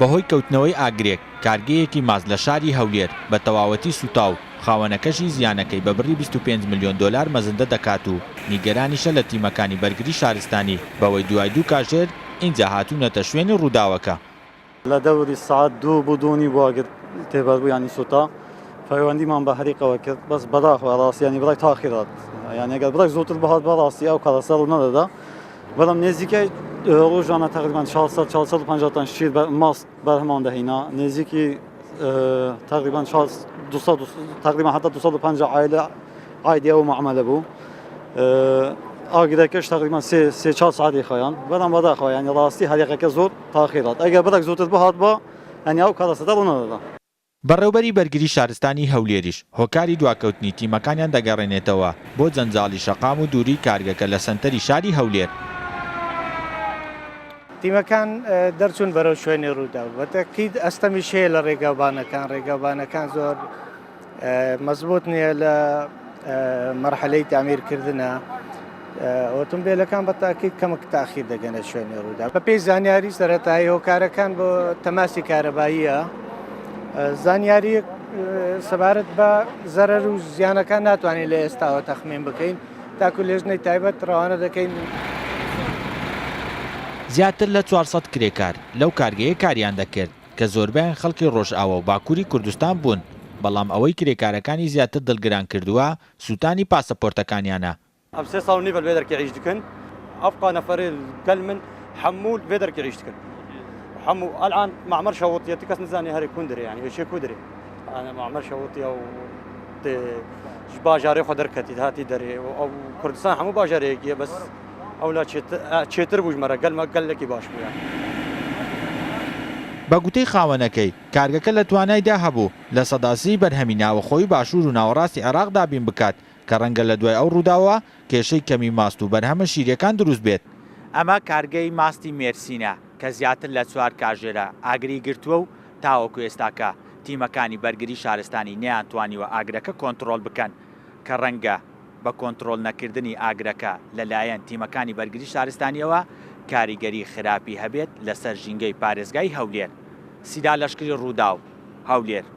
بەهۆی کەوتنەوەی ئاگرێک، کارگەیەکی ماست لە شاری هەولێر بە تەواوەتی سووتا و خاوەنەکەشی زیانەکەی بە بڕی 25 ملیۆن دۆلار مەزندە دەکات و نیگەرانیشە لە تیمەکانی بەرگری شارستانی بەوەی دوای دوو کاژێر ئینجا هاتوونەتە شوێنی ڕووداوەکە. لە دەوری سەعات دوو بوو دوو نیو بوو ئاگر تێبەر بوو یانی سوتا پەیوەندیمان بە هەریقەوە کرد بەس بەداخەوە ڕاستی یانی بڕێک تاخیر هات یانی ئەگەر بڕێک زووتر بهات بەڕاستی ئەو کارەساتە ڕوو نەدەدا بەڵام نێزیکەی ڕۆژانە تقریبا 400 450 تەن شیر بە ماست بەرهەمان دەهینا نێزیکی تقریبا 200 تقریبا حتا 250 عائلە عایدی ئەو معاملە بوو ئاگرەکەش تقریبا سێ سێ چهار ساعتی خایان بەڵام بەداخەوە یانی ڕاستی هەریقەکە زۆر تاخیر هات ئەگەر بڕێک زووتر بهاتبا یانی ئەو کارەساتە ڕوونەدەدا. بەڕێوبەری بەرگری شارستانی هەولێریش هۆکاری دواکەوتنی تیمەکانیان دەگەڕێنێتەوە بۆ جەنجاڵی شەقام و دووریی کارگەکە لە سەنتەری شاری هەولێر. تیمەکان دەرچوون بەرەو شوێنی ڕووداو، بە تەئکید ئەستەمیش هەیە لە ڕێگاوبانەکان، ڕێگاوبانەکان زۆر مەزبوت نییە لە مەرحەلەی تامیرکردنە ئۆتۆمبیلەکان بە تاکید کەمک تاخیر دەگەنە شوێنی ڕوودا بە پێی زانیاری سەرەتایی هۆکارەکان بۆ تەماسی کارەباییە زانیاری سەبارەت بە زەرەر و زیانەکان ناتوانین لە ئێستاوە تەخمین بکەین تاکو لێژنەی تایبەت ڕەوانە دەکەین. زیاتر لە 400 کرێکار لەو کارگەیە کاریان دەکرد. کە زۆربەیان خەڵکی ڕۆژئاوا و باکووری کوردستان بوون، بەڵام ئەوەی کرێکارەکانی زیاتر دڵگران کردووە، سووتانی پاسەپۆرتەکانیانە. ئەم سێ ساڵ و نیڤە لەێ دەرکێ عیش دکن ئەفقا نەفەرێ گەل من حەموو لەێ دەرکێ عیش دکن حەموو ئەلئان مەعمەر شەوتیە تی کەس نزانێ هەرێ کون درێ یانی ئێشێ کو درێ مەعمەر شەوتیە و تێ باژارێ خۆ دەرکەتی هاتی دەرێ ئەو کوردستان هەموو باژارێکیە بەس ئەولا چێتر بوو ژمارە گەلمە گەلێکی باش بوو. بە گوتەی خاوەنەکەی، کارگەکە لە توانایدا هەبوو 30% بەرهەمی ناوەخۆی باشوور و ناوەڕاستی عێراق دابین بکات، کە ڕەنگە لە دوای ئەو ڕووداوە کێشەی کەمی ماست و بەرهەمە شیرییەکان دروست بێت. ئەمە کارگەی ماستی مێرسینە کە زیاتر لە چوار کاژێرە ئاگری گرتووە و تاوەکو ئێستاکە تیمەکانی بەرگری شارستانی نەیانتوانیوە ئاگرەکە کۆنتڕۆڵ بکەن کە ڕەنگە بە کۆنترۆل نەکردنی ئاگرەکە لەلایەن تیمەکانی بەرگری شارستانیەوە کاریگەری خراپی هەبێت لەسەر ژینگەی پارێزگای هەولێر. سیدا لەشکری رووداو، هەولێر.